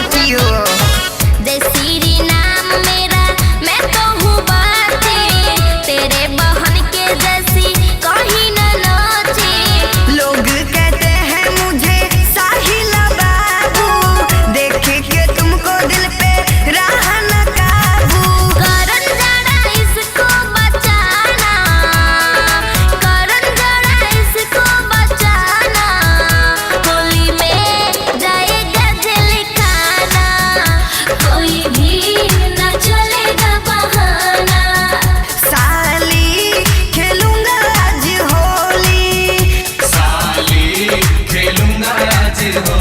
छोटी हो। जय श्री नाम मेरा, मैं तो हूँ बाती, तेरे बहन के जैसी कहीं न नाची। लोग कहते हैं मुझे साहिला बाबू, देख के तुमको दिल पे रहा न काबू। करन जरा इसको बचाना, करन जरा इसको बचाना, होली में जाएगा जेल खाना, कोई भी न चलेगा बहाना। साली खेलूंगा आज होली। साली खेलूंगा आज होली।